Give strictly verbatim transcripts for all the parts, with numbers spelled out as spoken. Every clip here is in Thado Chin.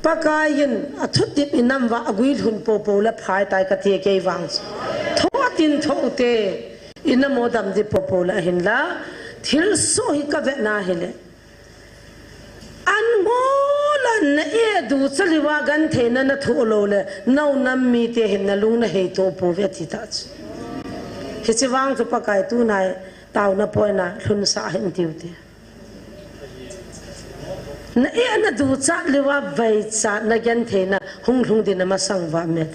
Pakai in athutep inam uva aguilhun popo le phai tai kati kei vang chu. Tho tin tho te, inam u dam di popo le ahinla, thilsoh hi kavetna hile. An ngol a na e ducha liuva gentheina nathoh lou le, nau nam mite hin nalung nahei to pouve ati ta chu. Hiche vang chu Pakai tunai taona poina lhunsah hih in tiu te. Na e na ducha liuva vaicha na gentheina hung lhung ding na masang uva met.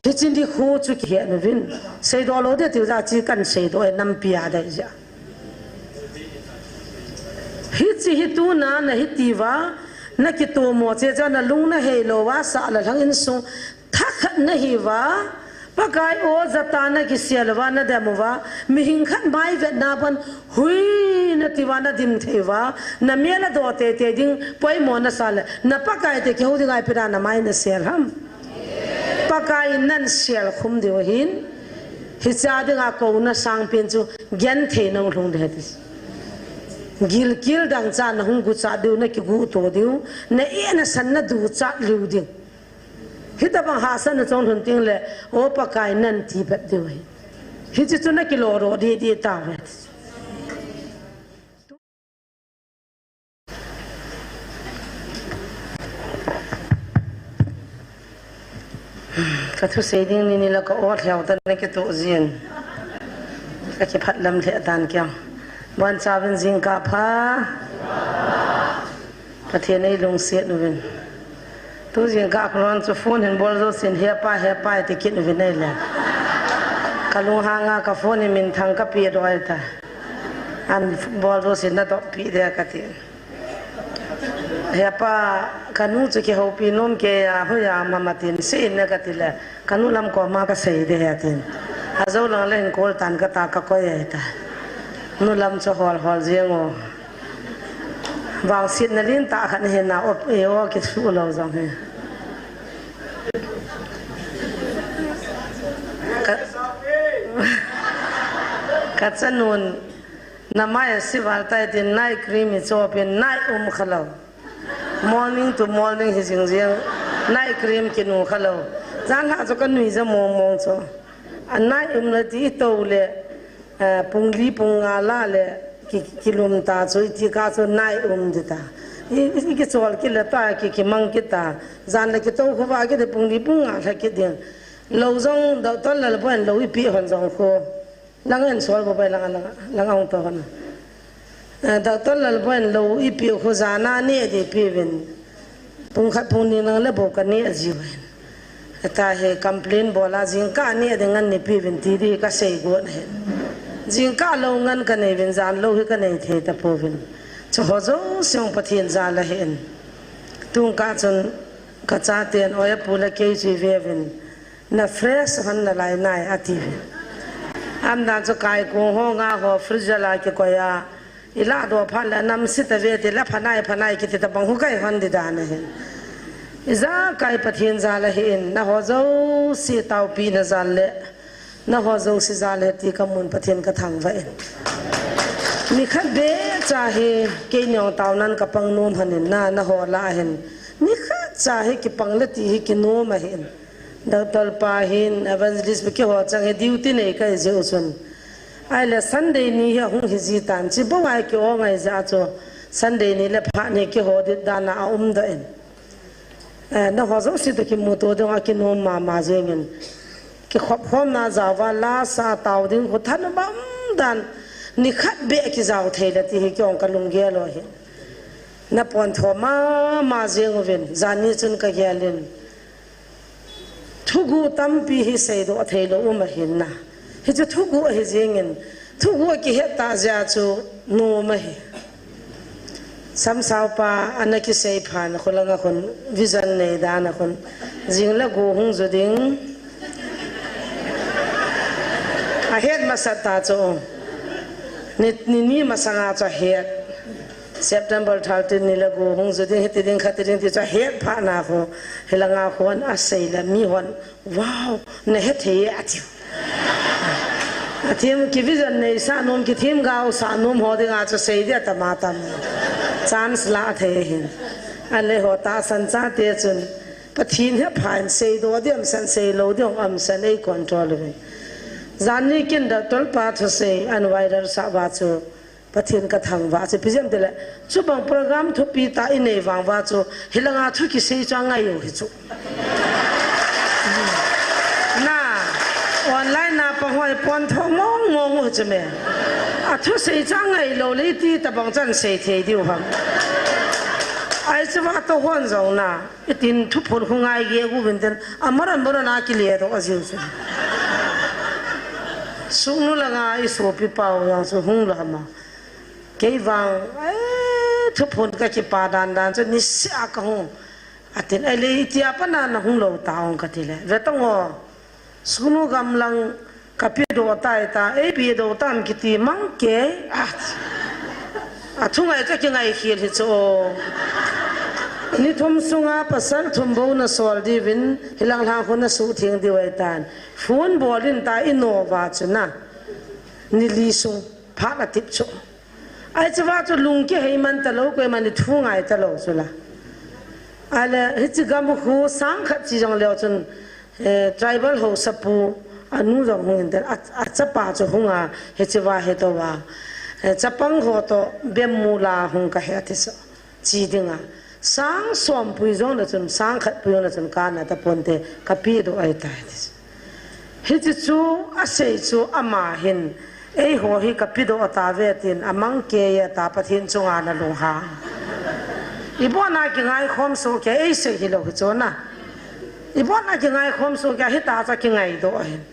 Hiche nikho chu kihe uvin. Seidoh lou ding tiu jeh a chu kan seidoh e nampi a dei jeh a. Hiche hi tuna nahi tiuva, nakitomo cheh cheh a nalung nahei louva, sah le lhang insung thakhat nahiuva, Pakai o jata nakisel uva, nadem uva, mihem khat mai vetna bon hui natiuva, nadim thei uva, namel adoh teitei ding poimo nasa le, na Pakai te kihou ding a ipi dia namai nasel ham. Pakai in nansel khum diu ahin, hiche a dinga kouna sangpen chu genthei nahung lhung ding ahi ti. Gilkel dangchah nahung guchat diu, nakigu to diu, na e nasan naduchat liu ding. Hitabang hahsatna chonglhun teng le, o Pakai nati bep diu ahi. Hiche chu nakilo doh deh deh tauve. Ka thusei ding ni ni la ka o lheu ta na kitoh jin. Ka kiphatlam lheh tan kiang. Bonchauvin jingkah pha. Pathen eilungset uvin. Tu jingkah khun chu phone hin bol jousen hepa, hepa ti kit uvin ahile. Ka lunghang a ka phone hi minthang ka pe doh ahi ta. An bol jousen nadoh pi ding kati. Hepa, kanu chu kihoupi nom kei a, hoiya mama tin, seiyin na kati le, kanu lam koma kasei ding ahi tin. Ajou lang le hin call tan kata, kakoi ahi ta. Nu lam chu hol hol jeng o. Vangsetna lentah khat nahi na, o, e, o, kisuh lou jong hi. Ka, kachanun, namai ase val tai tin night cream hi chopin night um khalou. Morning to morning hi jing jing. Night cream kinu khalou. Jan lhah chu kanui ja mong mong chu. A night um le ti tou le, eh, pung li pung nga la le ki, kilum ta chu iti kah chu night um ding ta. I, i, kichol kit le ta, ki, kimang kit ta. Jan le kitou khovah kit ding pung li pung nga lha kit ding. Lou jong Doctor Lalboi in lou ipi hon jong khu. Lang en sol bo bai lang, lang, lang ong to hon. Eh, Doctor Lalboi in lou ipi khu jan a neh ding ipi uvin. Pung khat pung ni lang le bou kaneh jiuvin. Hita hi complain bol a jingkah neh ding ngan nei ipi uvin ti ding kasei got ahin. Jingkah lou ngan kanei uvin jan lou hi kanei thei tapouvin. Chuho jouse Pathen jal ahin. Tung kah chun kachaten oi apu le kei chu ive uvin. Na fresh hon nalai nai, ati ve. Amdan chu kaikung ho nga ho freezer a kikoi a. Ilah doh phat le anamse tave ti le phanai, phanai kiti tabang khu kaihon ding dan ahi. Ijakai Pathen jal ahin, naho jouse taopina jal le, naho jouse jal ahi ti kamun Pathen kathangvah in. Nikhat beh cha hi, keini jong taonan kapang nom hon in na, naho lah ahin. Nikhat cha hi kipang le ti hi kinom ahin. Doctor pa hin, evangelist pa kiho chang hi duty nei kahi jeh u chun. Ahile Sunday ni hi ahung hi ji tan, chi bou a ki-o ngai jeh a chu. Sunday ni le phat ni kiho dit dan a aum doh in. Eh, naho jouse toh kimuto ding a kinom mama jeng in. Kikhop khomna jao va la sa tao ding khu thanop umdan. Nikhat beh kijao thei le ti hi kihong kalunggel u ahi. Napontho mama jeng uvin, jan ni chun kagel in. Thuguh tampi hi seidoh theilou um ahin na. Hichu thuguh ahi jeng in, thuguh kihet tah jeh a chu nom ahi. Samsao pa ana kisei phat na khu langa khun vision nei dan a khun jing le go hung ju ding. Ahet masat ta chu. Ni, ni, ni masanga chu ahet. September thirteen ni le go hung ju ding, hiti ding, khati ding ti chu ahet phat na khu, hilanga khun asei le mi hon, "Wow, nahet thei e," atiu. Athem ki vision nei sah nom, kithemgao sah nom ho dinga chu sei ding atama tam. chance la thei hin. Ahile ho tahsan chate chun Pathen hi aphan seidoh ding umsan, seilou ding umsan ei control uvin. Janni kin doctor pa thusei an viral sah uva chu Pathen ka thangvah chu ipi jeh ham itile, chubang program thupi tah inei vang uva chu hilanga thu kisei chu angai u hi chu. Na, online a pang ho hi pon tho mong mong u chu me. Athusei chu angai lou le iti tabang chan sei thei diu ham. Ahi chu va to hon jong na, itin thuphon khu ngai ge gu vin ten, amaran baran a kile doh a jiu chu. Sugnu langa isopi pau jong chu hung lou ham a. Kei vang, eh, thuphon ka kipa dan dan chu niseh a ka hung. Atin, ahile itia pat na na hung lou ta ong ka ti le. Ve tang o, sugnu gam lang ka pedoh tai ta, ei pedoh tam kiti mang kei. Ah, athungai chu kingai khel hi chu o. Ni thum sunga pasal thum bou na sol diuvin, hilang lang khu na suhtheng diu ahi tan. Phone bol in ta i no uva chu na. Ni li sung, phat atip chu. Ahi chu va chu lung kihei man talou, koiman i thu ngai talou chu la. Ahile, hiche gam khu sang khat chi jong leu chun, eh, tribal haosapu, anu jong hung in ten, a, achapa chu hung a, hiche va he to va. Eh, chapang ho to, bem mu la hung ka he ati chu. Chi ding a. Sang som pui jong le chun, sang khat pui jong le chun, ka na ta pon te, ka pedoh ahi tai ti chu. Hiche chu asei chu ama hin, eiho hi ka pedoh ta ve tin, amang kei a ta Pathen chunga na lunghang. Ibon a kingai khom soh kei, ei sei hilou hi chu na. Ibon a kingai khom soh kei, hita cha kingai doh ahin.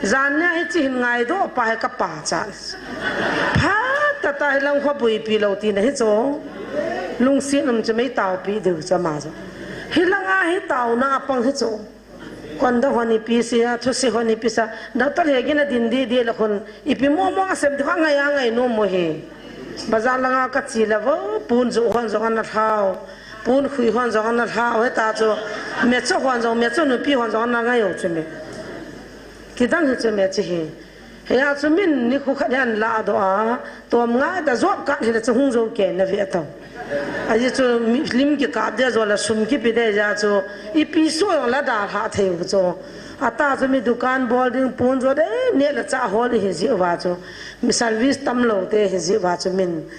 Jan nia hiche hin ngai doh pa hi ka pa cha. Phat tah tah hilang kho buipi lou tina hi chu. Lungset um chu mei taopi diu chu ama chu. Hilanga hi taona apang hi chu. Kon da hon ipi sei a, thuse hon ipi sa, doctor he gin a din di di la khun, ipi mo mo a sem di kha ngai a ngai nom mo hi. Bazar langa ka chi la vo, pun ju hon jong ana lhau, pun khui hon jong ana lhau, heta chu, me cho hon jong, me cho nupi hon jong ana ngai u chu me. Kidang hi chu me chi hi. Hia chu min nikho khat hin la doh a, tom ngai ta job card hi la chu hung jo kei na ve a tao. Ahi chu mi lim kikap dia jo la sum kipe dia ja chu ipi so jong la dalha thei u chu. Ata chu mi dukan bol ding pon jo de ne la cha hol hi ji uva chu. Mi service tam lou te hi ji uva chu min.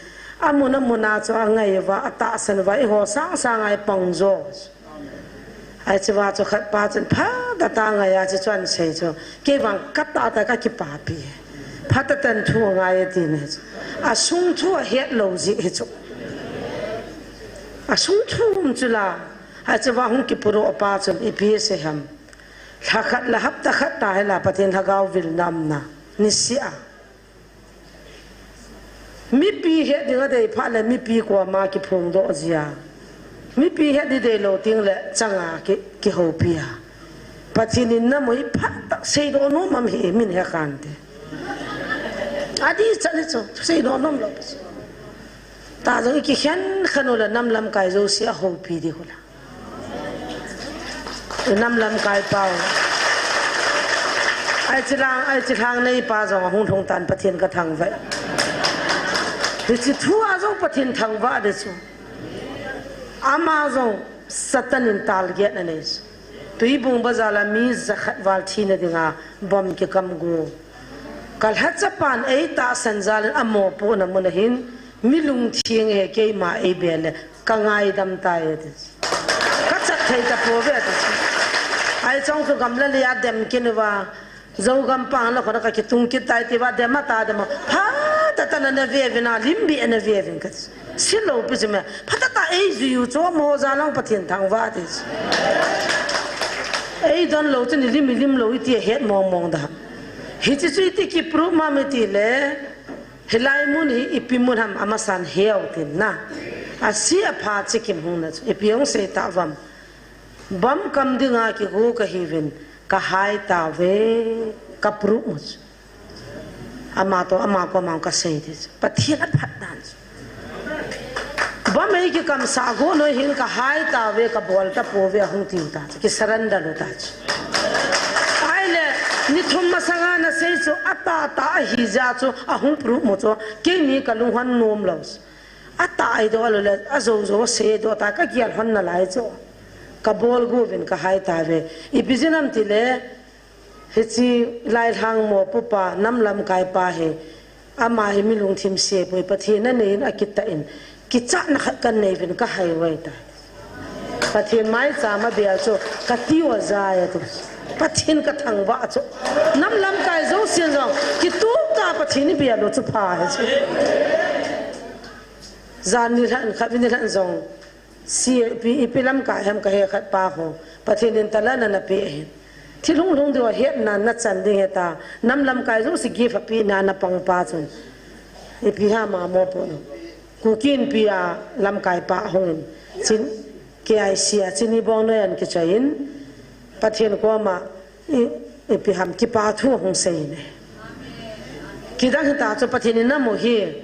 Amun amun a chu angai uva, atahsan uva, eiho sang sang a i pang jo. Ahi chu va chu khat pa chun phat tah tah ngai a chu chuan sei chu. Kei vang ka tah tah ka kipapi. Phat tah tah thu ngai a ti ne chu. Asung thu ahet lou ji hi chu. Asung thu um chu la. Ahi chu va hung kipuidoh pa chun ipi sei ham. Lha khat la hapta khat ta hi la Pathen lhagao vil na um na. Niseh a. Mipi het ding a dei phat le mipi koma kiphongdoh jia. Mipi het ding dei lou ting le changa ki, kihoupi a. Pathen in na moi phat tah seidoh nom am hi min he kan te. Adih chan hi chu, seidoh nom lou. Ta jong i kikhen khen u le nam lamkai jouse ahoupi ding u la. Nam lamkai pau. Ahi chu lang, ahi chu lang nei pa jong ahung lhung tan Pathen ka thangvah. Hiche thu a jong Pathen thangvah ding chu. Ama jong Satan in target anei chu. Tuibung bazar a mi jakhat val thina dinga bomb kikam gu. Ka lhachapan ei tahsan jal in amopohna mun a hin mi lungtheng he keima ei be le ka ngaidam tai ati. Ka chat thei tapouve ati. Ahi chun chu gamla lei a dem kit uva. Zogam pang la khona ka kitung kit tai ti uva dem a ta dem a. Phat tah tah na na ve uvin a lim bih na ve uvin ka ti. Silou pi chu me. Phat tah tah ei jui u chu mo ja lang Pathen thangvah ti. Ei don lou chu ni lim i lim lou i ti het mong mong da. Hiche chu i ti kiproof ma mi ti le. Hilai mun hi ipi mun ham amasan heu tin na. Ase apha chikim hung na chu. Ipi hung sei ta uvam. Bomb kam dinga kigu ka hiuvin ka hai tauve ka proof mu chu. Ama to ama koma ka sei di chu. Pathen aphat dan chu. Bomb ei kikam sa go noi hin ka hai tauve ka bol tapouve ahung tiu ta chu. Ki surrender lou ta chu. Ahile, ni thum masanga na sei chu, ata ta ahi ja chu, ahung proof mu chu, keini ka lunghang nom lou chu. Atah eidoh lou le, ajou jou asei doh ta, kagel hon nalai chu. Kabol gu uvin kahai tauve. Ipi jeh ham itile, hiche Lailhang mopopa, nam lamkaipa hi, ama hi mi lungthim se poi, Pathen anei in akitah in, kichatna khat kanei uvin kahai uve tai. Pathen maicham abel chu, kati u ajai ati. Pathen kathangvah chu. Nam lamkai jousen jong, kitup tah a Pathen ibel u chu pha ahi chu. Jan nilhah in khatvei nilhah in jong, C A P, ipi lamkai ham kahe khat pa ho, Pathen in talent ana pe ahin. Thil hunglhung diu ahetna nachan ding heta, nam lamkai jouse gift apehna napang pa chun. Ipi ham a mopo lou. Kuki Inpi a lamkaipa ahung in. Chin, K I C a, Chini Bongnoi ahin kichoi in. Pathen koma, i, ipi ham kipa thu ahung sei in ahi. Kidang hita chu Pathen in namu hi,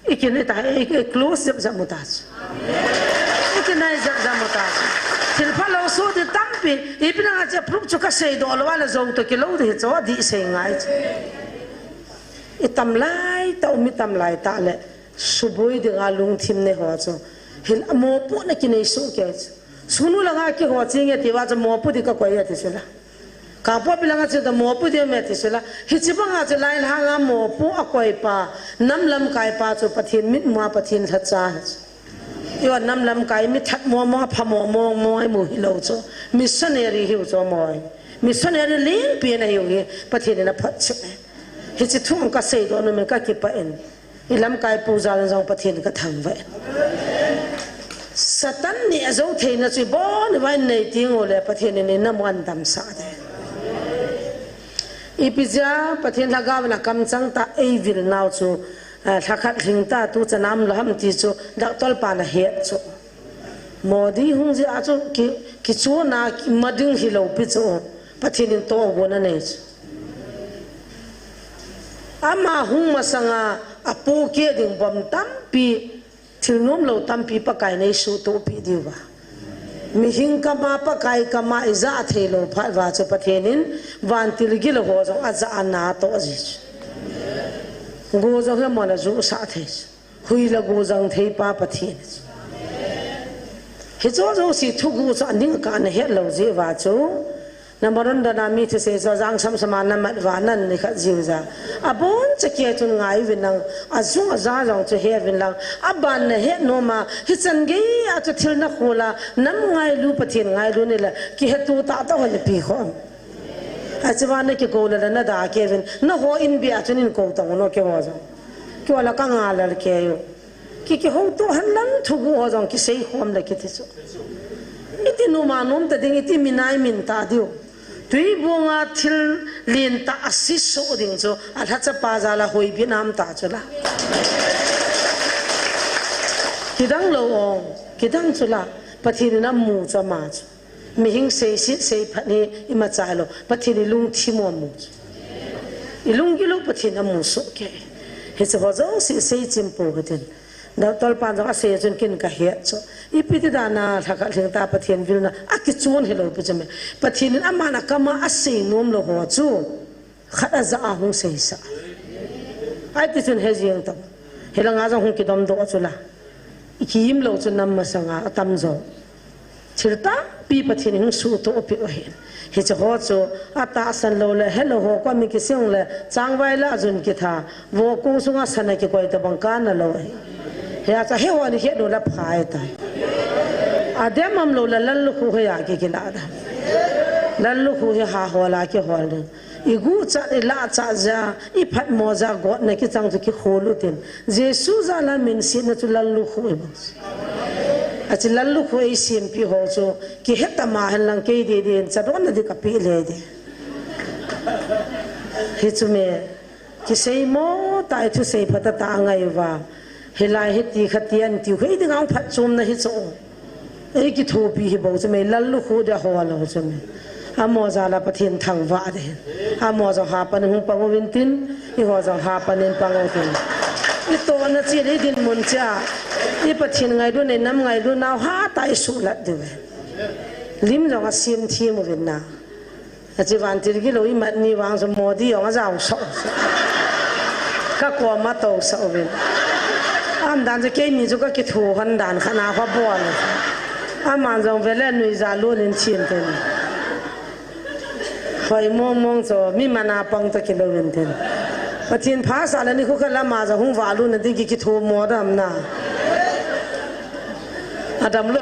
ikin hita, i, i close jep jep u ta chu. Ikinai jep jep u ta chu. Thil phalou soh ding tampi, ipi nang a che phluk chu kasei doh lou a le jou toh kilou ding hi chu, adih sei ngai chu. I tam lai tah, um i tam lai tah le, suboi dinga lungthim nei ho chu. Hil a mopohna kinei soh kei chu. Sunu langa kiho ching e ti uva chu mopo ding kakoi e ti chu la. Kangpokpi langa chu ta mopo ding me ti chu la. Hiche banga chu Lailhang a mopo akoi pa, nam lamkai pa chu Pathen mitmu a Pathen lhacha ahi chu. Eiho nam lamkai mi that momo, apha momo, mo imu hilou chu. Missionary hiu chu mo. Missionary lengpi ana hiu hi Pathen in aphotchet e. Hiche thu kasei doh nom in kakipah in. I lamkai pu jal in jong Pathen kathangvah in. Satan neh jou theina chu ibon uva inei teng ule Pathen in inamu ahin damsah ding. Ipi jeh a Pathen lhagao in akamchang tah a eivil nau chu, ah, lhakhat lhing tah a tu chan a um lou ham ti chu Doctor pan ahet chu. Modi hung jeh a chu ki, kichuna kima ding hilou pi chu. Pathen in tohgon anei chu. Ama hung masanga apohkeh ding bomb tampi, thil nomlou tampi Pakai in eisuhtoh peh diu va. Mihing kama, Pakai kama ija theilou phat uva chu Pathen in vantil gilou ho jong aja ana toh ji chu. Go jong hi amon ajuhsah thei chu. Hui le go jang thei pa Pathen. Hiche jouse thuguh chu aning kah a nahet lou jeh uva chu. Namaron dan a mi thusei chu ajang samsam a namat uva nan nikhat jiu ja. Abon chakei chun ngai uvin lang, ajung aja jong chu he uvin lang. Aban nahet nom a, hichan gei a chu thil nakhol a, nam ngailu Pathen ngailu nile, kihetu tahtah ho napi khom. Achuva nakikou le la nada kei uvin, naho in bia chun in kou tang u no keiho jong. Keiho la kangai lal kei u. Ki, kihoutoh hen lang thuguh ho jong kisei khom le kiti chu. Iti nom a nom ta ding, iti min a imin ta diu. Tuibong a thil lentah a sisoh ding chu, alhacha pa jal a hoibi nam ta chu la. Kidang lou ong, kidang chu la, Pathen in amu chu ama chu. Mihing seiset seiphat hi imacha hilou, Pathen ilungthim u amu chu. Ilunggil u Pathen amu soh kei. Hiche ho jouse seichim pou hitin. Doctor pan jong asei chun ken kahet chu. Ipi ti dan a lhakhat lhing tah a Pathen vilna akichon hilou pi chu me. Pathen in aman akam a asei nomlou ho chu. Khat aja a hung seisah. Ahi ti chun he jeng tau. Hilanga jong hung kidom doh chu la. Ikimlou chu nam masanga atam jo. Thil tampi Pathen in hung suhtoh peh u ahi. Hiche ho chu atahsan lou le, helou ho koma kisei le, changvai la ajun kitha, vokong sunga sana kikoi tabang kana lou ahi. Hia chu heiho ni het lou la phai tai. Adem am lou la lallukhuh hia kikila da. Lallukhuh hi hahol a kihol ding. Iguchat, ilahchat jeh a, iphatmo jeh a, gotna kichang chu kikhol utin. Jesu jal a minsetna chu lallukhuh ihi bou. Achu lallukhuh eisempeh ho chu, kihet tama hen lang kei didi in, chadonna di kapeh le di. Hichu me, kiseimo tah a thusei phatah tah a ngai uva. Hilai hiti khati antiu, hei dinga hung phatchomna hichu. Eikithopi hi bou chu me, lallukhuh dia ho lou chu me. Amaho jal a Pathen thangvah ding. Amaho jong hapan hung pang uvin tin, eiho jong hapan in pang utin. Itohna cheh le idinmun cheh a, i Pathen ngailu nei nam ngailu nau hatah a isuhlat diu ve. Lim jong asemthem uvin na. Achu vantil gilou imat ni vang chu Modi jong ajaosah u. Kakoma tousah uvin. Aumdan chu keini chu kakithu hon dan khat na kha bol. Aman jong vele nuijat lut in chin tin. Hoi mong mong chu mi mana pang toh kilou in tin. Pathen phasah le nikho khat le ama jong hung valut na ding ki, kithu mo dam na. Adam lo.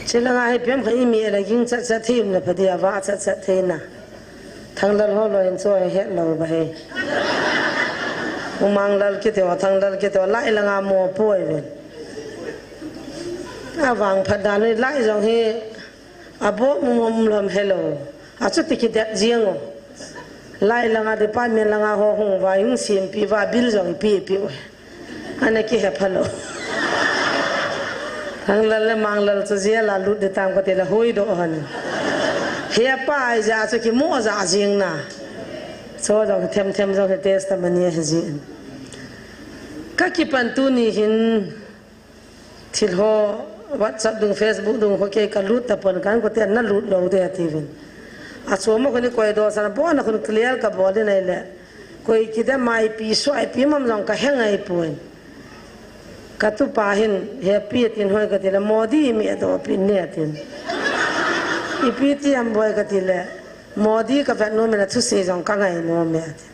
Chilanga hi pem kha imi la ging chat chat thei um la pha dia, va chat chat thei na. Thanglal ho lo in cho he het lo ba he. U Manglal kiti ho, Thanglal kiti ho, lai langa mo poi ven. Avang phat dan lai jong hi. Abo mum mum lom hello. Achuti kidet jeng o. Lai langa department langa ho hung vai hung simpi va bil jong ipi ipi o. Ana kihe phalo. Thanglal le Manglal chu jia la lut de tam kati la hui do han. He pa ai ja chu kimo ja jeng na. Cho jong them them jong he testimony he jin. Kakipan tuni hin. Thil ho WhatsApp dung, Facebook dung ho kei kalut tapon kan kote na lut lou de ati vin. Achom a khun koi do sana bona khun clear kabol in ahile. Koi kide maipi suaipi mam jong kahe ngai pon. Katupa hin hepi tin hoi kati le Modi mi adopi ne atin. Ipi ti ham boi kati le Modi kavet nom in athusei jong kangai nom e ati.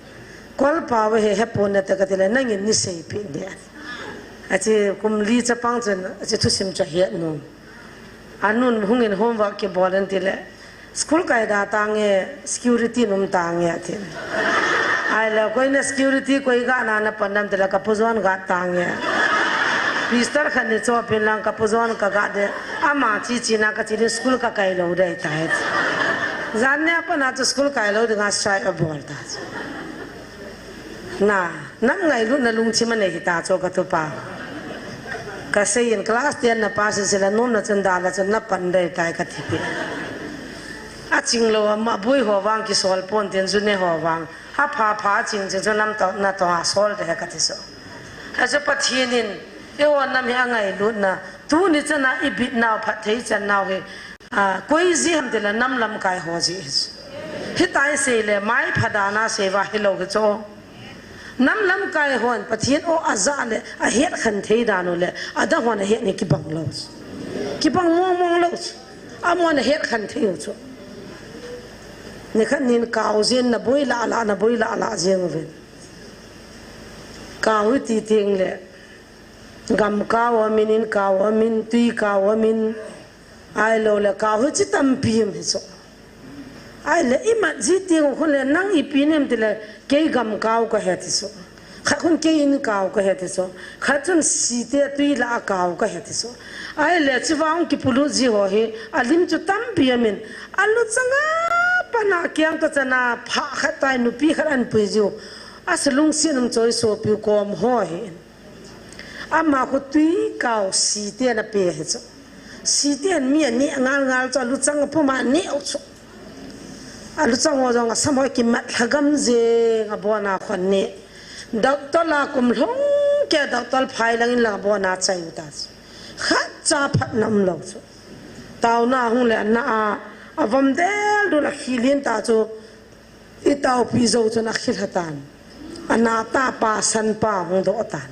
Kolpa ve he hepon nate kati le nangin nei seipeh de. Achi kum li chapang chun achi thusim chu ahet nom. Anun hungin homework kibol in tile school kai da tange security num tange ati. Ahile koina security koi ga na na panam tile kapu John ga tange. Pistol khat nei chopin lang kapu John kaga de. Ama chi chi na kachi din school kakai lou de tai. Jan ne apa na chu school kai lou dinga strike abol ta. Na, nam ngailutna lungthim anei hita chu katupa. Kasei in class ten na pass in sila nom na chun da la chun na pan dei tai kati pi. Aching lou ama bui ho vang kisol pon tin junior ho vang. Apha pha ching ching chu nam to na to asol de kati so. Achu Pathen in, eiho nam hi angailutna, tuni chana ibit nau phatthei chan nau hi, a, koi ji ham tile nam lamkai ho ji hi chu. Hitia isei le, mai pha dan a sei va hilou hi chu. Nam lamkai hon, Pathen o aja le, ahet khen thei dan u le, adang hon ahet ni kibang lou chu. Kibang mong mong lou chu. Amon ahet khen thei u chu. Nikhat nin kau jin na boi la la, na boi la la jeng uvin. Kau hi ti teng le, gam kau amin, in kau amin, tui kau amin, ahilou le kau hi chi tampi um hi chu. Ahile imat ji teng u khun le nang ipi nem tile kei gam kau kahe ti chu. Khat khun kei in kau kahe ti chu. Khat chun site tui la a kau kahe ti chu. Ahile chuvang kipulut ji ho hi alim chu tampi amin. Aluchang a pat a kiang toh chan a pha khat tai nupi khat anpui jiu. Asa lungset um choi sopiu kom ho hi. Ama khu tui kau site na pe hi chu. Site mi aneh ngal ngal chu aluchang a pum a neh u chu. Aluchang ho jong asam ho kimat lhagam jeng a bon a khon neh. Doctor la kum lhung kei doctor phai lang in lang a bon a chai u ta chu. Khat cha phat na um lou chu. Taona hung le ana a, avom del dul a khilin ta chu. I taopi jou chun akhilha tan. Ana tapa sanpa hung doh tan.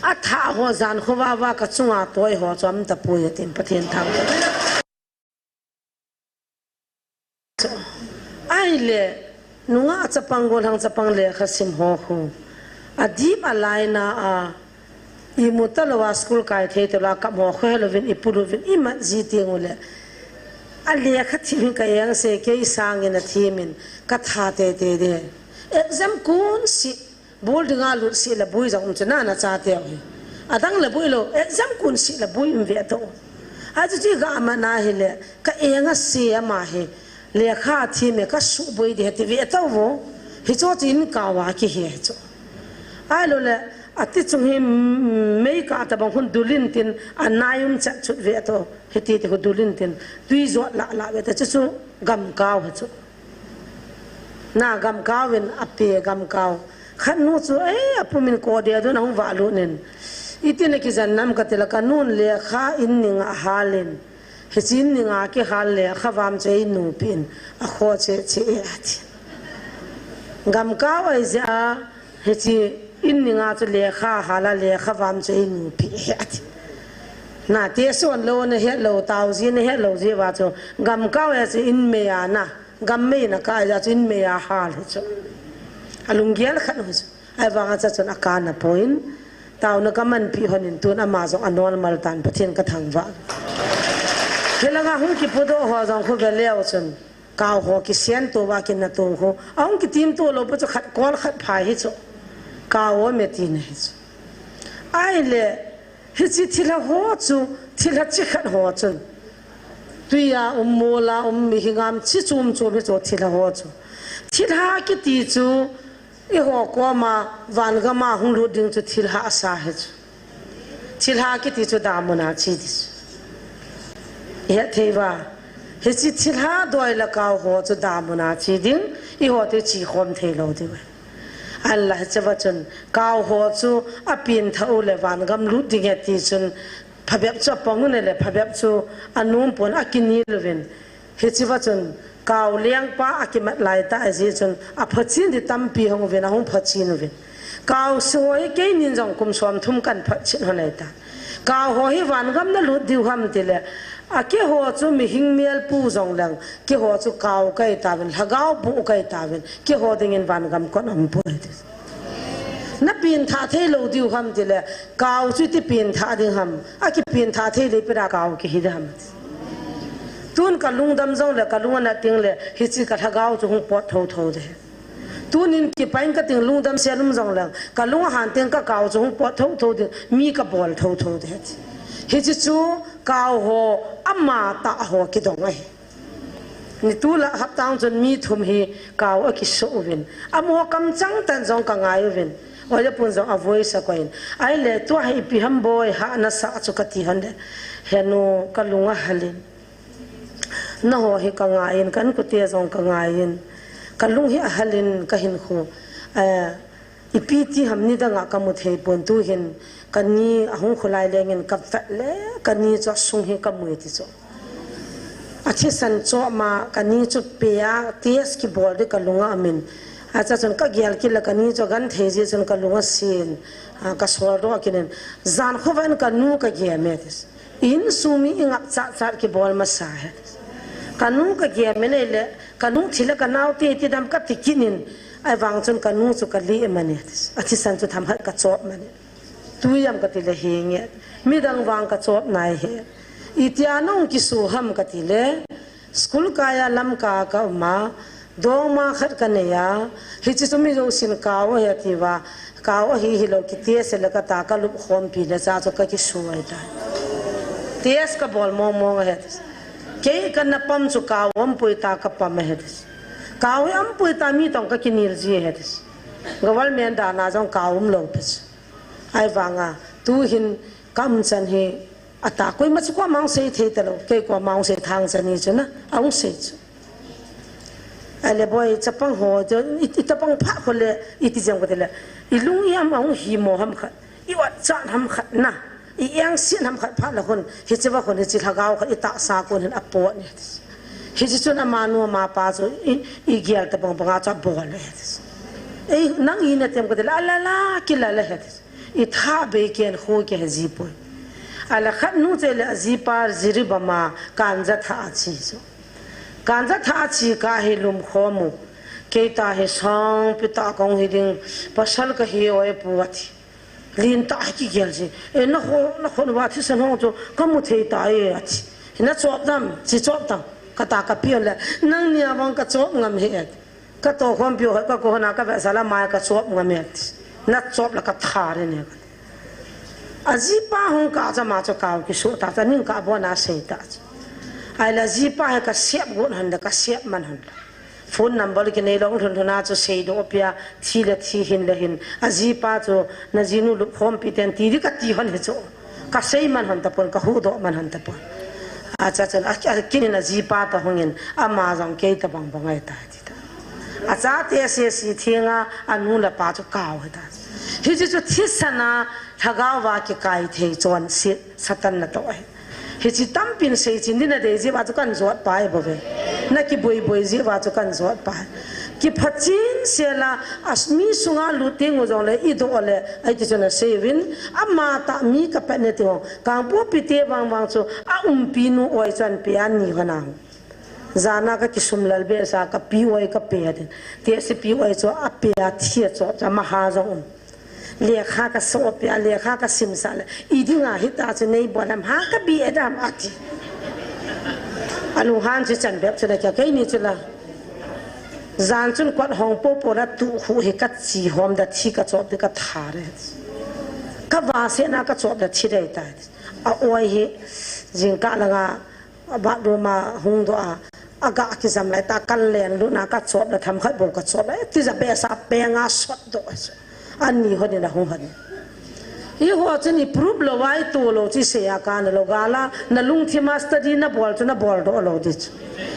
Athah ho jan khovah vah kachunga toi ho chu aum tapoi atin Pathen thangvah. Ahile, nungah chapang golhang chapang lekha sim ho khu. Adip alaina a, imu talou a school kai thei talou a kap ho khohe louvin, ipu louvin, imat ji teng u le. Alekha thim hi ka eng sei, kei sangin athimin, katha tei tei de. Exam kun si, bul dinga lut si le bui jong um chu na na cha teu hi. Adang le bui lou, exam kun si le bui um ve to. Achu chi ga ma na hile, ka eng a si ama hi. Lekha thim e, ka suboi ding ahi ti ve tauvo. Hicho chu in kau a kihe chu. Ahilou le, ati chung hi, mm, mei kah tabang khun dulin tin, anai um chat chut ve tau. Hiti ti khu dulin tin, tui jot lah lah ve tau. Chuchu gamkau hi chu. Na gamkau in ape gamkau. Khat nu chu, eh, apum in ko dia dun ahung valut in. Iti na kijen nam kati le, ka nun lekha in ning a halin. Hiche in ning a kihal le, khavam chu einu pi in, akhoh cheh cheh e ati. Gamkau ahi jeh a, hiche in ning a chu lekha hal a le, khavam chu einu pi e ati. Na, test hon lou, na het lou, tao ji, na het lou ji uva chu, gamkau ahi chu in mei a na, gam mei na kah ahi jeh a chu in mei a hal hi chu. Alunggel khat hi chu. Ahivang a chu chun akana poi in, taona ka manpi hon in tun ama jong a normal tan Pathen ka thangvah. Hilanga hung kipudoh ho jong khu ve leu chun, kau ho kisen to va kina to ho. Ahung kitim to lou pa chu khat kol khat phai hi chu. Kau o me ti na hi chu. Ahile, hiche thilha ho chu, thilha chi khat ho chun. Tui a um, mol a um, mihem a um, chi chom chom hi chu thilha ho chu. Thilha kiti chu, eiho koma vangam a hung lut ding chu thilha asa hi chu. Thilha kiti chu damun a che ding chu. Ihet thei uva. Hiche thilha doi le kau ho chu damun a che ding, eiho te che khom thei lou ding. Ahinla hiche va chun, kau ho chu apen tha u le vangam lut ding e ti chun, phabep chu apang u le, phabep chu anom pon akinel uvin. Hiche va chun, kau lengpa akimat lai ta ahi jeh chun, aphachen ding tampi hung uvin, ahung phachen uvin. Kau se ho hi keinin jong kum som thum kan phachen hon ahi ta. Kau ho hi vangam na lut diu ham ti le, a keiho chu mihem mel pu jong leng, keiho chu kau kahi tauvin, lhagao pu kahi tauvin, keiho dingin vangam kon um poi ti. Na pen tha thei lou diu ham ti le, kau chu iti pen tha ding ham, akipen tha thei le ipi dia kau kihi ding ham. Tun ka lungdam jong le, ka lung ana ting le, hiche ka lhagao chu hung pot tho tho ding. Tunin kipa in ka ting lungdam se lum jong leng, ka lung ahan teng ka kau chu hung pot tho tho ding, mi ka bol tho tho ding. Hiche chu kau ho, ama tah ho kidong ahi. Ni tulai hapta chun mi thum hi kau akisoh uvin. Amaho kamchang tah in jong ka ngai uvin. Oja pun jong avoi sa koi in. Ahile tua hi ipi ham boi ha nasa chu kati hon le. Henu ka lung ahal in. Naho hi ka ngai in, ka inkote jong ka ngai in. Ka lung hi ahal in ka hinkho. Eh, ipi ti ham nidang a ka mu thei pon tuhin. Ka ni ahung kholai lengin ka vet le, ka ni chu asung hi ka mu e ti chu. Athisan chom a, ka ni chu pe a, test kibol ding ka lung a um in. Acha chun ka gel kit le ka ni chu agang thei jeh chun ka lung asen, ah, ka soldoh kit in. Jan khovah in ka nu ka gem e ti chu. Insung mi i ngap chat chat kibol masa e ti chu. Ka nu ka gem e le, ka nu thi le ka nao te ti dam ka ti kit in. Ahivang chun ka nu chu ka lih man e ti chu. Athisan chu themkhat ka chop man e. Tui ham kati le hi nge. Midang vang ka chop nai e. Itia nahung kisu ham kati le. School kai a Lamka ka um a. Dongma khat ka nei a. Hiche chu mi jousen kau ahi ati uva. Kau ahi hilou kiti se le ka ta ka lup khompi le cha chu ka kisu ahi tai. Test ka bol mong mong ahi ati. Kei ka na pam chu kau umpui ta ka pam ahi ati. Kau hi umpui ta mi tong ka kinel ji ahi ati. Government dan a jong kau umlou pi chu. Ahivang a, tuhin ka umchan hi, atah koima chu koima hung sei thei talou, kei koima hung sei thangchan hi chu na, ahung sei chu. Ahile boi, chapang ho, chu, i, i chapang pha kho le, iti jeng kati le, i lung i ham ahung hi mo ham khat, i ot chan ham khat na, i engsen ham khat pha la khun, hiche va khun, hiche lhagao khat, i tahsa kon hin apot ni. Hiche chun amanu amapa chu i, i gel tabang banga chu abol e. Ei, nang i na tem kati le, ala la, kila le he. I tha bei ken khu ke he ji poi. Ala khat nu che le ajipa Jiribam a ganja tha achi chu. Ganja tha achi ka hi lum khom u. Kei ta hi sangpi tah kahung hi ding, pasal kahi oi pu ati. Lin tah hi kigel ji. E, na kho, na kho va thisan ho chu ka mu thei tai ati. Na chop dam, chi chop dam. Ka ta ka pion le. Nang nia vang ka chop ngam he et. Ka to khom piu ka ko na ka ve sala mai ka chop ngam et. Na chop la ka tha re ne. Ajipa hung ka cha ma chu kau kisu ta cha ning ka bo na sei ta. Ahile ajipa hi kasep got hon le, kasep man hon le. Phone number kinei lou lhon lhon a chu seidoh pia, thi le thi hin le hin. Ajipa chu najinu lupkhompi ten ti di kati hon hi chu. Kasei man hon tapon, kahuhdoh man hon tapon. Acha chun, a, a, kin in ajipa toh hungin, ama jong kei tobang bang ahitai ti ta. Achate sese thenga, anu le apa chu kao hita. Hiche chu thisan a, lhagao va kikai thei chonset, Satan natoh ahi. Hiche tampin seichen ding nadei jeh uva chu kanjot pai bou ve. Nakiboi boi jeh uva chu kanjot pai. Kiphachen sela, a, mi sunga lut teng u jongle idoh le, ahi ti chun asei uvin, amatah mi kapet ne ti ho. Kangpokpi te vang vang chu, aumpi nu oi chu anpe a ni hon a. Jana kakisumlel behseh a, kapi oi kape a tin. Tehsepi oi chu ape a thi a chu, chu amaha jong um. Lekha kasoh pia, lekha kasimsah le. Idinga hita chu neibol ham, ha kabi e dam ati. Alunghan chu chan bep chu le kei ni chu la. Jan chun kot hong popo la tu hu hi kachi hom da thi kachop di katha re. Kavasena kachop da thi dei tai. A oi hi jingkah langa bathroom a hung doh a, aga kijam lai ta, kan len lut na kachop le themkhat bou kachop le, tija behseh a penga sot doh a chu. Ani hon in ahung hon. Hiho chun i proof lou a, i to lou chu isei a kana lou gal a, nalungthim a study nabol chu nabol doh lou di chu.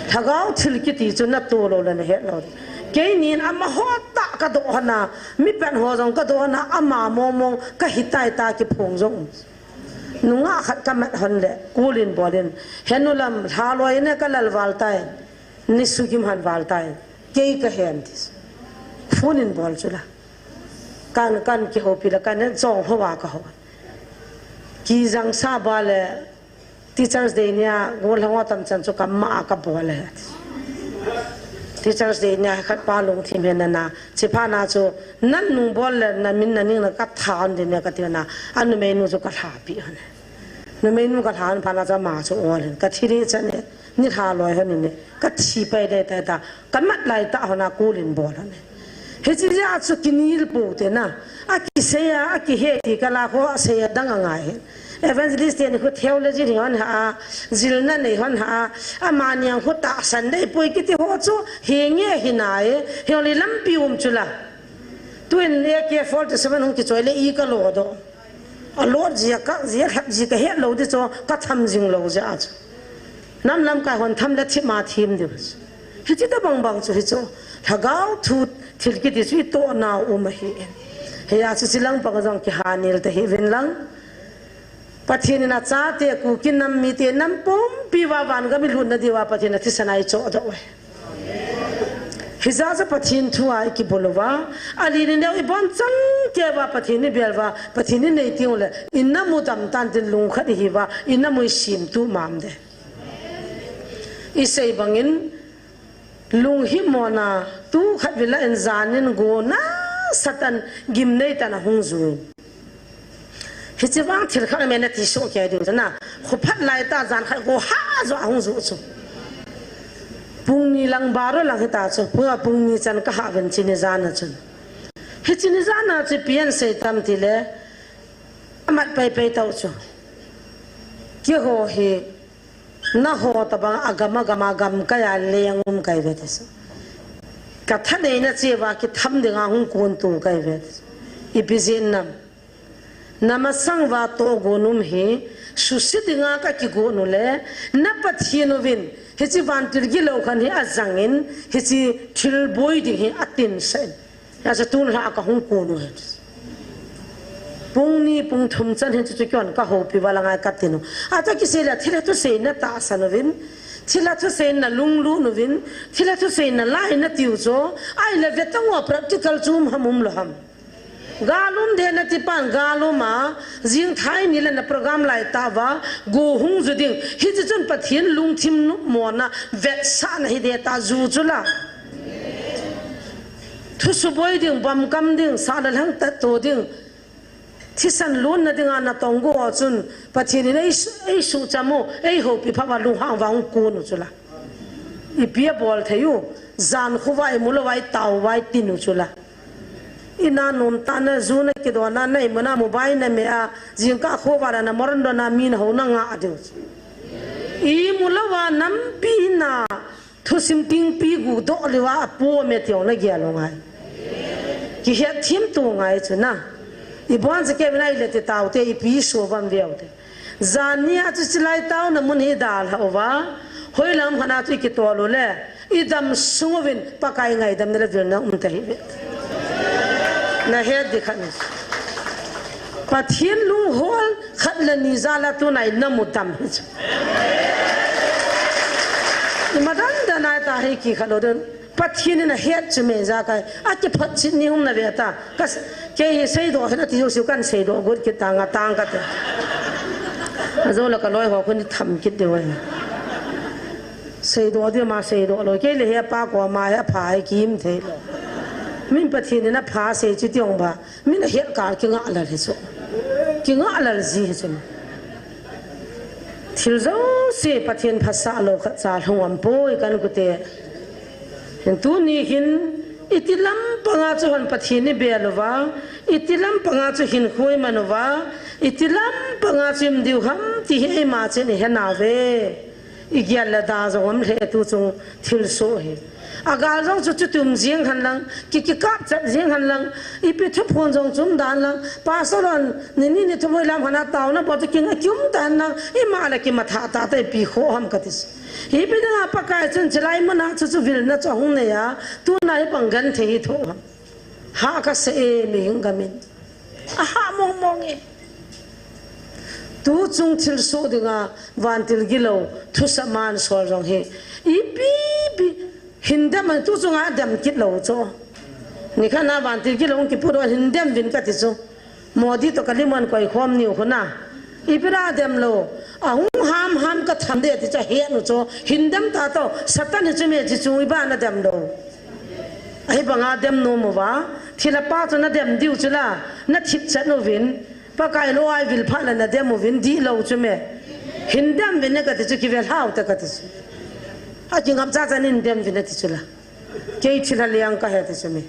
Lhagao thil kiti chu nato lou le nahet lou di. Keinin amaho tah kadoh hon a, mi pen ho jong kadoh hon a, ama mong mong kahi tai ta kiphong jong. Nungah khat kamat hon le, kulin bolin. Henu lam, lhaloi ne kalal val tai. Ni sugim han val tai. Kei kahen ti. Phone in bol chu la. Kan, kan kihoupi la, kan jong ho va kaho. Kijang sa ba le, Teachers Day nia, gol hango tam chan chu kama kabol le. Teachers Day nia, khat pa lungthim hen na na. Chipha na chu, nan nung bol le, na min na ning na katha on din ne kati na. Anu mei nu chu kalhapi hon. Numei nu kalhan pha na cha ma chu ol hin. Kathi ri chan e. Ni lhaloi hon in e. Kathi pai dei tai ta. Kamat lai ta hon a kulin bol hon e. Hiche jeh a chu kinil pou te na. Akisei a, akihe ti kala kho asei a dang angai hin. Evangelist te ni khu theology ni hon ha a. Jilna nei hon ha a. Amani ang khu tahsan dei poi kiti ho chu. Hinge hinai. Hiong li lampi um chu la. Tuin A K forty-seven hung kichoi le i kalo doh. Alot jia ka, jia lhep ji kahet lou di chu, katham jing lou jeh a chu. Nam lamkai hon tham le thim a thim diu chu. Hiche tobang bang chu hi chu. Lhagao thu thil kiti chu itoh nau um ahi. Hia chu chilang bang jong kihanil tahih uvin lang. Pathen in achate Kuki nam mite nam pumpi uva vangam ilutna diuva Pathen in athisan a eichoh doh uve. Hijeh a chu Pathen thu a ikibol uva, alin ineo ibon chang kei uva Pathen ibel uva, Pathen inei teng ule, ina mu dam tan tin lungkhat ihi uva, ina mu isim tu mam de. Isei bangin, lunghimona, tu khat vila in janin gona Satan gimnei tan ahung jui. Hiche vang thil khat a mena ti soh kei diu chu na. Khophat lai ta jan khat go ha jo ahung ju chu. Pung ni lang baro lang hita chu. Pung a pung ni chan kaha ven chini jan a chun. Hichini jan a chu pian sei tam ti le. Amat pai pai tau chu. Keiho hi. Naho tabang agam agam agam kaya leng um kai ve ti chu. Kathanei na cheva kitham dinga hung kun tu kai ve ti chu. Ipi jeh nam. Namasang uva tohgon um hi, susi dinga kakigon u le, na Pathen uvin, hiche vantil gilou khan hi ajangin, hiche thilboi ding hi atinsah in. Hijeh a chu tun lha kahung kon u hi. Pung ni pung thum chan hin chu chu kihon kahoupi uva la ngai katin u. Achu kisei le thilha thusei natahsan uvin, thilha thusei nalunglut uvin, thilha thusei nalai natiu chu, ahile vetang uva practical chu um ham um lou ham. Gal um de nati pan, gal um a, jingthai ni le na program lai tah uva, go hung ju ding. Hiche chun Pathen lungthim nopmona, vetsahna hi de ta ju chu la. Thusuboi ding, bomkam ding, sah le lhang tatto ding. Thisan lonna dinga natong go chun, Pathen in ei, eisuhcham u, eihoupi phat uva lunghang uva hung kon u chu la. Ipi abol thei u, jan khovah imu lou uva, itao uva itin u chu la. Ina nomtah na, ju nakidon a, na imuna mobile name a, jingkah khovah a na moron don a, mi nahou nanga diu chu. Imu louva nampi na thusim tingpi gu doh leuva apo me tiong na gel u ngai. Kihet thim tu ngai chu na. Ibon se kevin a ile ti tau te ipi so vam veu te. Jan nia chu chilai tau na mun hi dal ha uva. Hoi lam khana chu ikitol u le. Idam sung uvin Pakai ngaidam na le vil na um ta hi ve. Na het di khan. Pathian lunghol khat le ni jal a tunai na mu dam hi chu. Ima dan dan ai ta hi ki khat lo den. Pathian in a het chu me ja kai. A ki phat chin ni hum na ve ta. Ka s-, kei hi seidoh hin a ti jo siu kan seidoh got kit ta nga tang ka te. A jo la ka loi ho khun tham kit de wai. Seidoh di ma seidoh lo. Kei le he pa ko ma he pha he kim thei lo. Min Pathian in a pha sei chu tiong ba. Min a hial kal kingah lal hi chu. Kingah lal ji hi chu. Thil jouse Pathian phasah lou khat cha lhung um poi kan kute. Hin tuni hin iti lampanga chu hon Pathian i bel uva, iti lampanga chu hin khui man uva, iti lampanga chu im diu ham ti hi eima chen i he nau ve. I gel le da jong um lheh tu chung thilsoh hi. A gal jong chu chuti um jing hen lang, ki, kikap chat jing hen lang, ipi thuphon jong chu um dan lang, pastor hon ni ni ni thum hoi lam hana tauna bol chu kinga kium dan lang, ima le kimatha ta te ipi kho ham ka ti. Ipi dinga Pakai chun chilai muna chu chu vilna chu ahung nei a, tuna hi bang genthei hi tho ham. Ha ka se e mihing gamin. A ha mong mong e. Tu chung thilsoh dinga vantil gilou, thusa man sol jong hi. Ipi pi, hin dem an tu chunga dem kit lou chu. Ni khat na vantil gilou kipu don hin dem vin ka ti chu. Modi to ka lim an koi khom niu khu na. Ipi ra dem lou. A hung ham ham ka tham de ti chu he nu chu. Hin dem ta to, Satan hi chu me ti chu i ba na dem lou. Ahi banga dem nom uva, thilha pa chu na dem diu chu la, na thip chat uvin, Pakai lou ai vil phat la na dem uvin, dih lou chu me. Hin dem vin na ka ti chu kivel hau ta ka ti chu. A kingap cha cha nin dem vin na ti chu la. Kei thilha liang ka he ti chu me.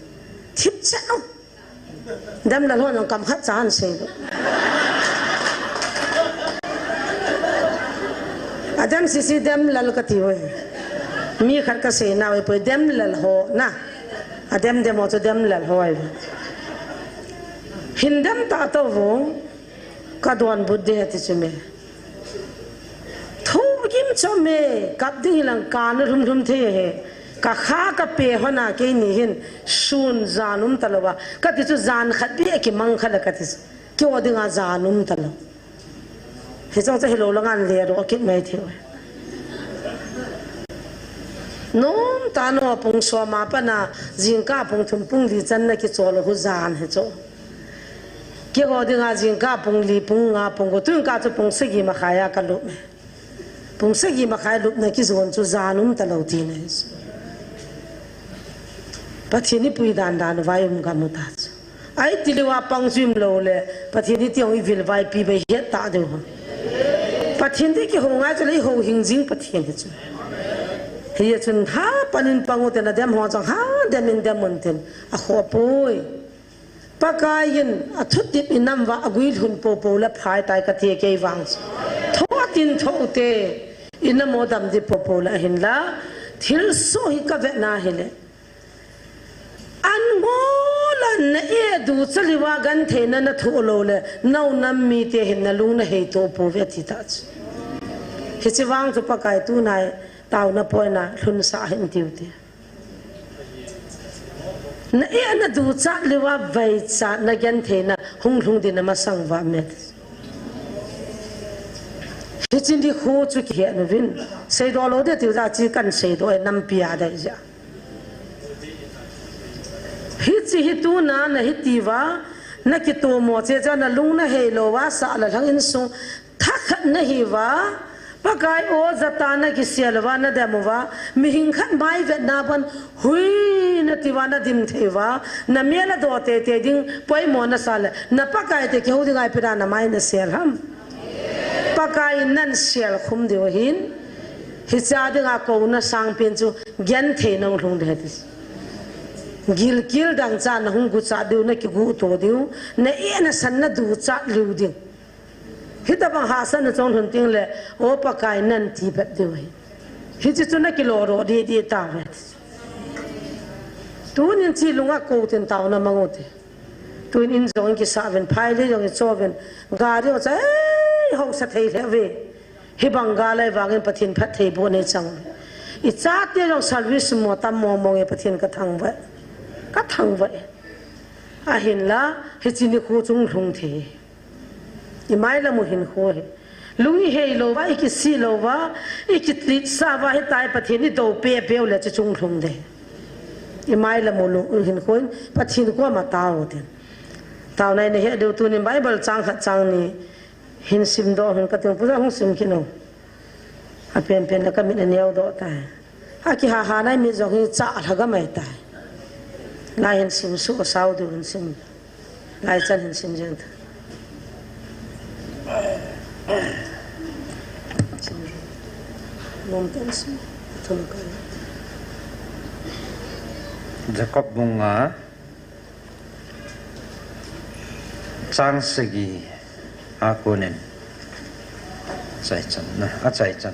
Thip chat u. Dem lal ho nang kam khat cha han sei. A dem sisi dem lal ka ti hoi. Mi khat ka sei nau e poi dem lal ho na. A dem dem ho chu dem lal hoi. Hin dem ta to vo. Ka don but de ti chu me. Thogim chom e, kap ding hilang ka na lhum lhum thei he. Ka kha ka pe hona kei ni hin sun jan um ta lou va. Ka ti chu jan khat beh kimang kha la ka ti chu. Kei o dinga jan um ta lou. Hi chang cha hi lou la ngan le ro kit mai theu. Nom ta no pung som a pat na jingkah pung thum pung li chan na kichol u hu jan hi chu. Keiho dinga jingkah pung li, pung nga, pung ko, tun kah chu pung sagi makhai a ka lup me. Pung sagi makhai lupna kijon chu jan um ta lou tina hi chu. Pathen i pui dan dan vai um ka mu ta chu. Ai ti lou a pang chu im lou le, Pathen i tiong i vil vai pi bai het ta deu ho. Pathen ti kihou ngai chu le i hou hing jing Pathen hi chu. Hi chun ha panin pang u te na dem ho chang ha dem in dem un tin a kho poi. Pakai in a thutip i nam va a gui lhun popo le phai tai ka ti kei vang. Tho a tin tho u te i nam o dam di popo le ahin la thilsoh hi ka ve na hi le. An ngol an na e du chali va gan thei na na tho lou le nau nam mi te hin na lung na hei to po ve ti ta chu. Hi chi vang chu Pakai tu nai tau na poi na lhun sa hin tiu te. Na e na du chat liu a vai chat na gen thei na hung lhung din na masang va met. Hi chin di khu chu ki he nu vin. Sei do lo de tiu da chi kan sei do e nam pia da ja. Hi chi hi tu na na hi ti va na ki tu mo che cha na lung na hei lo va sa la lhang in sung. Thakhat na hi va, Pakai o jata na kisel va na dem u va, mihing khat mai vet na ban hui na ti va na dim thei va, na mel a do te te ding poimo na sa le, na Pakai te kihou ding ai pida na mai na sel ham. Pakai nan sel khum diu hin, hi cha ding a ko na sang pin chu gen thei nong lhung de ti. Gilkil dang cha na hung gu cha diu na kigu to diu, na e na san na du cha liu ding. Hitabang hahsatna chonglhun tengle, O Pakai, nan ti bep diu ahi. Hiche chu nakilo ro didi tauve. Tunin chi lunga kou tin taona mang ute. Tuin in jong in kisah uvin, phai le jong in cho uvin, gari jong cha, ei, hausa thei lheh uve. Hibang gal ahi vangin Pathen phattheiboh nei chang. Ichate jong service mo tam mong mong e Pathen kathangvah. Kathangvah e. Ahinla, hiche nikho chunglhung thei. Imai lamu hinkho hi. Lung ihei louva, ikisih louva, ikititsah uva, hitia Pathen idou peh peh u le chu chunglhung de. Imai lamu lung hinkho hin, Pathen koma tao u tin. Taona nei he diu tunin Bible chang khat chang ni hin simdoh hin kating puja hung sim kit u. Apen pen le kamit aneo doh tai. Akihaha nai mi jong hi cha lha gam ahi tai. Lai hin sim suh sao diu hin sim. Lai chan hin sim jeng ta. Nom ten sim. Thum kan. Jacob bung nga. Chang sagi a konin. Chai chan na, a chai chan.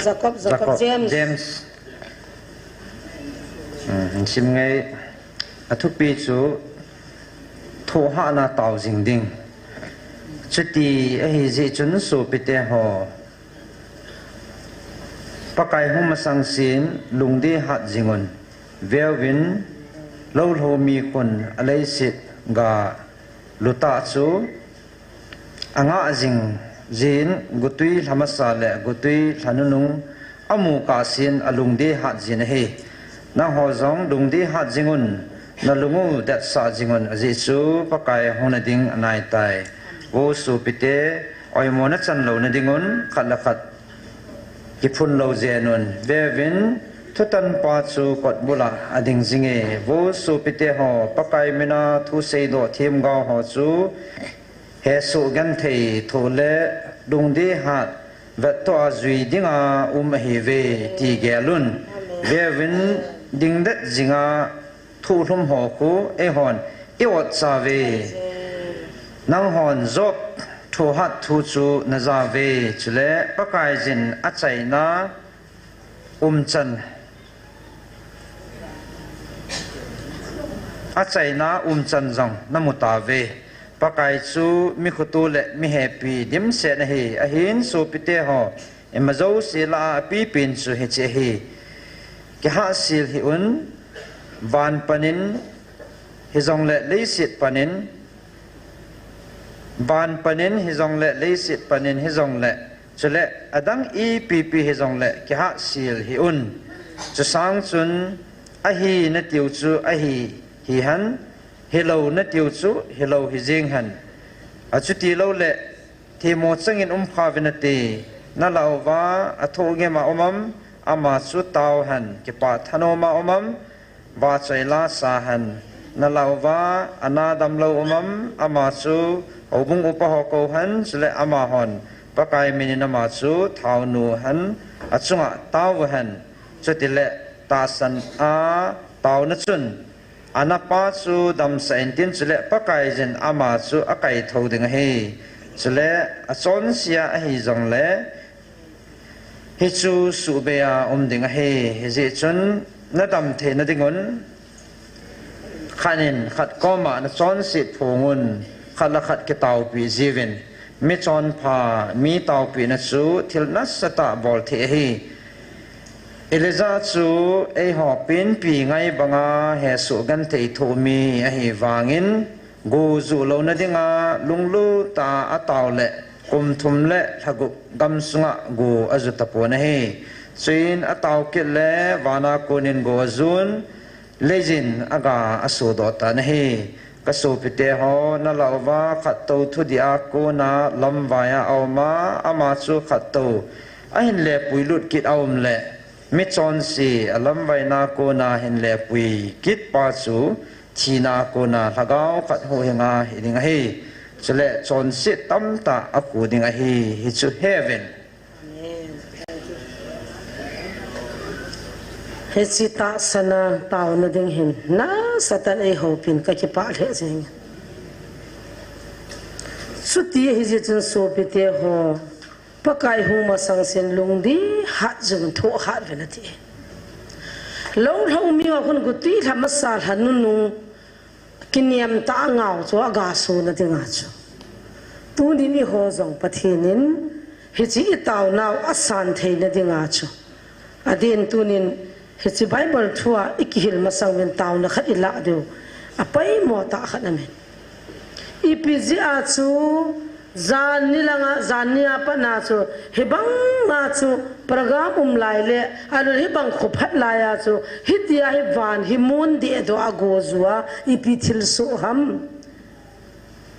Jacob, Jacob, Jacob, James. James. Hmm, sim ngai a thupi chu thohhatna tao jing ding. Chuti ahi jeh chun sopite ho. Pakai hung masang sin lungdei hat jingun, veuvin, lou lou mi khun a leiset ga luta chu a ngah jing jin, gutui lhamasa le gutui lhanunung a mu kah sin a lungdei hat jin ahi. Nangho jong lungdei hat jingun, na lung u detsah jingun, ajeh chu Pakai hung na ding anai tai. Vo sopite, oimo na chan lou na dingun, khat le khat kiphun lou jenun, veuvin, thutan pa chu kotbul a a ding jing e. Vo sopite ho, Pakai mina thu seidoh themgao ho chu, hesoh genthei thoh le lungdei hat vettoh a jui dinga um ahiuve ti gelun. Veuvin, dingdet jinga thohlhum ho khu eihon i ot chauve. Nanghon Job thohhat thu chu na jauve, chule Pakaiyin a chaina umchan A chaina umchan jong na mu tauve. Pakai chu mi khoto le mi hepi dimset ahi. Ahin sopite ho, ima jouse lah a apipen chu hiche ahi. Kihahsel hih un, van panin hijongle leiset panin, van panin hijongle leiset panin hijongle, chule adang ipi pi hijongle kihahsel hih un. Chusang chun ahi natiu chu ahi hihen, hilou natiu chu hilou hijing hen. Achuti loule themmo changin umkha uvin nate. Nalah uva athohgim a um am, ama chu tao hen. Kipah thanom a um am, vachoi lasa hen. Nalah uva ana damlou um am, ama chu houbung upa ho kou hen, chule amahon Pakai minin ama chu thaonu hen, achunga tao uhen. Chutile tahsan a taona chun, anapa chu damsah intin, chule Pakaiyin ama chu akaithou ding ahi. Chule achonse a hijongle, hichu suhbei a um ding ahi. Hijeh chun nadam theina dingun, khat in khat koma nachonset phongun, khat le khat kitaopi jiuvin. Michonpha, mi taopina chu thil nasatah bol thei ahi. Elijah chu eiho penpi ngai banga hesoh genthei thoh mi ahi vangin, go juh louna dinga lunglut tah a atao le kum thum le lha gup gamsunga go aju tapon ahi. Chuin atao kit le vana konin go ajun, leiyin aga asodoh tan ahi. Kasopite ho, nalah uva khattou thudih a kona lamvai a aum a, ama chu khattou ahin lepui lut kit aum le, michonse alamvaina kona hin lepui kit pa chu thina a kona lhagao khat huhhinga hiding ahi. Chule chonset tamtah akhu ding ahi. Hichu heuvin. Hiche tahsan a taona ding hin nasatah in eihoupin kakipah lheh jenge. Chuti ahi jeh chun sopite ho, Pakai hung masang sen lungdih hat jing in thoh hat uvin ati. Lou lhou mi ho khun gutui lha masa lha nunung kiniam tah a ngau chu aga suna dinga chu. Tunin eiho jong Pathen in hiche i taonau asan theina dinga chu. Adin tunin hiche Bible thua i kihil masang uvin taona khat i lah diu apoimo tah khat aum in. Ipi jeh a chu jan ni langa, jan ni a pat na chu, hibang a chu program um lai le, alou hibang khophat lai a chu, hitia hi van hi mun dehdoh a go ju a, ipi thilsoh ham.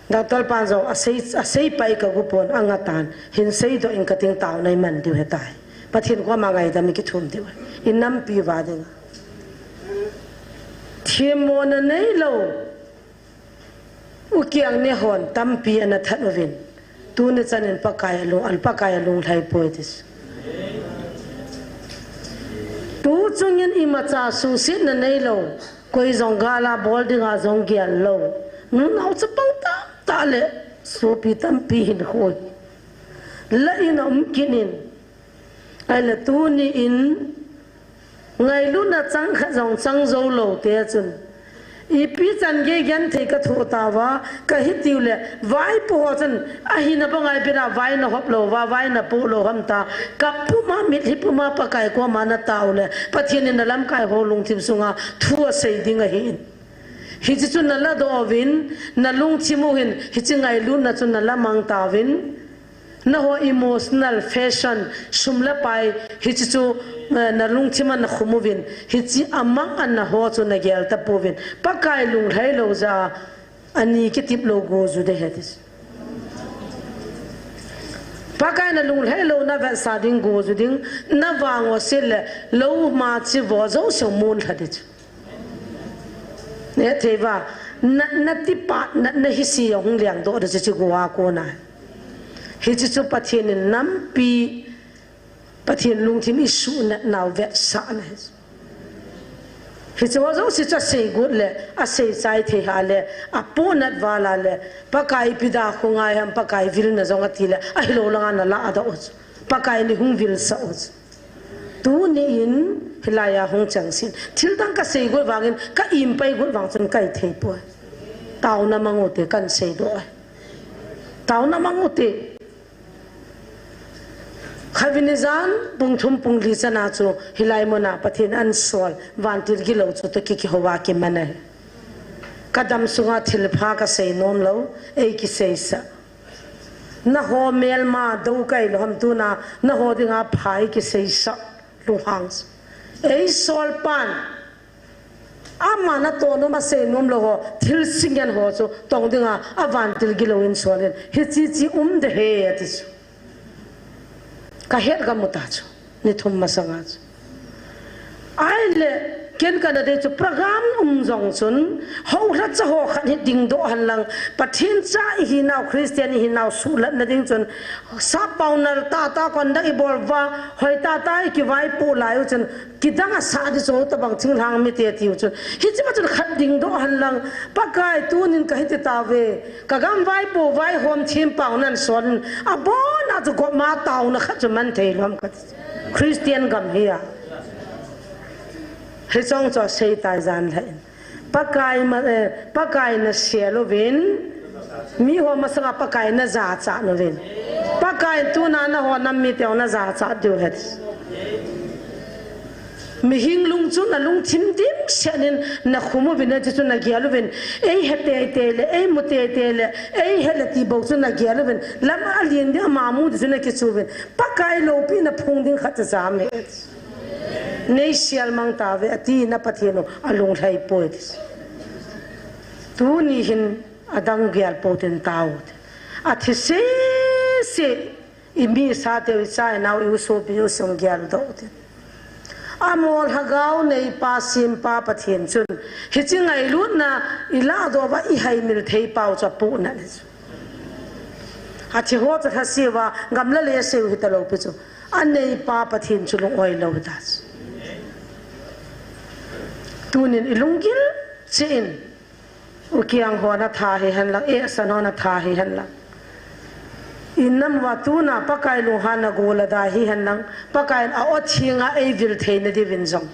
Doctor pan jong asei, asei pai ka gu pon anga tan, hin seidoh in kating taona i man diu ahitai. Pathen koma ngaidam i kithum diu. I nampi uva dinga. Themmona neilou. U Kiang ne hon tampi ana that uvin. Tuni chan in Pakai alung, al Pakai alunglhai poi ti. Tu chung in imacha suhsetna neilou. Koi jong gal a bol dinga jong gel lou. Nunau chapang tamtah le sopi tampi hin khoi. La in a um kit in. Ahile tuni in ngailutna chang khat jong chang jou lou te chun. Ipi chan gei genthei ka thoh tauva, ka hitiu le, vaipo ho chun, ahina banga ipi na vai na hop lou uva, vai na poh lou ham ta, kap puma, mitlhi puma Pakai koma na tao le, Pathen in na lamkai ho lungthim sunga thu asei ding ahi in. Hiche chun na ladoh uvin, na lungthim u hin, hiche ngailutna chun na lamang tauvin. Nangho emotional, fashion, sum le pai, hiche chu, eh, na lungthim a na khum uvin, hiche amang a nangho chu na gel tapouvin. Pakai lunglhai lou jeh a, ani kitip lou go ju ding ahi ti. Pakai na lunglhai lou na vetsah ding go ju ding, na vang u se le, lou ma chi vo jouse mun lha ding chu. Nehthei uva, na, na tipa, na, na hisi a hung lengdoh ding chu chu go a kona. Hiche chu Pathen in nampi, Pathen lungthim i suhnat nau vetsahna ahi. Hiche ho jouse chu asei got le, asei chai thei ha le, apohnat val a le, Pakai ipi da khu ngai ham, Pakai vilna jong ati le, ahilou langa na ladoh u chu. Pakai in eihung vilsah u chu. Tuni in hilai a hung chang sin. Thil dang ka sei got vangin, ka im pai got vang chun ka ithei poi. Taona mang u te kan seidoh ahi. Taona mang u te. Khatvei ni jan, pung thum pung li chan a chu, hilai mun a Pathen in asol, vantil gilou chu toh ki, kihou a kiman ahi. Ka dam sunga thilpha ka sei nom lou, ei kiseisah. Nangho melma dou kai lou ham tuna, nangho dinga pha ei kiseisah, lunghang. Ei sol pan, ama natoh nom a sei nom lou ho, thil singen ho chu, tong dinga, avantil gilou in sol in, hiche chu um ding ahi ati chu. Ka het ka mu ta chu, ni thum masanga chu. Ahile, ken kana dei chu program um jong chun, houlhacha ho khat hi dingdoh hen lang, Pathen cha ihinau, Christian ihinau, suhlatna ding chun, sap pao nal tah tah kon dang i bol uva, hoi tah tah i kivaipoh lai u chun, kidang asah ding chu tabang thinglhang mite tiu chun. Hiche ma chun khat dingdoh hen lang, Pakai tunin ka hiti tauve, ka gam vaipo vaihom thempao nan sol in, abon a chu gopma taona khat chu man thei lou ham ka ti. Christian gam hi a. Hiche jong chu asei tai jan lheh in. Pakai ma, eh, Pakai na sel uvin, miho masanga Pakai na jachat uvin. Pakai tuna nangho nam mite ho na jachat diu ahi. Mihing lung chu na lungthim dimset in na khum uvin, hiche chu na gel uvin. Ei he teitei le, ei mu teitei le, ei he le ti bou chu na gel uvin. Lam alen ding ama mu ding chu na kichu uvin. Pakai loupina phong ding khat chu jam ahi. Nei sel mang tauve, ati na Pathen u alunglhai poi ti. Tuni hin adang gel pou tin tao. Athi sese, i mi sa teu, i cha i nau, i u sopi u sung geldoh tin. Amol lhagao neipa sempa Pathen chun, hiche ngailutna i ladoh uva i haimil thei pau chu apohnat ahi chu. Athi ho chu lhase uva, gamla le asei u hita lou pi chu. Aneipa Pathen chu lung-oi lou hita chu. Tunin i lunggil cheh in, U Kiang ho na tha hihen lang, eh, san ho na tha hihen lang. Inam uva tuna Pakai lunghanna gol a da hihen lang, Pakai in a-o thenga eivil theina diuvin jong,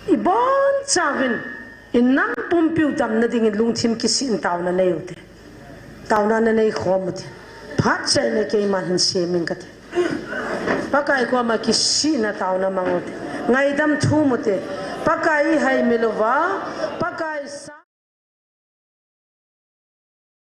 ibonchauvin, inam pumpiu damna dingin lungthim kisihna taona nei ute. Taona nanei khom ute. Phat chaina keiman hin semin kate. Pakai koma kisihna taona mang ute. Ngaidam thum ute. Pakai ihaimil uva, Pakai sa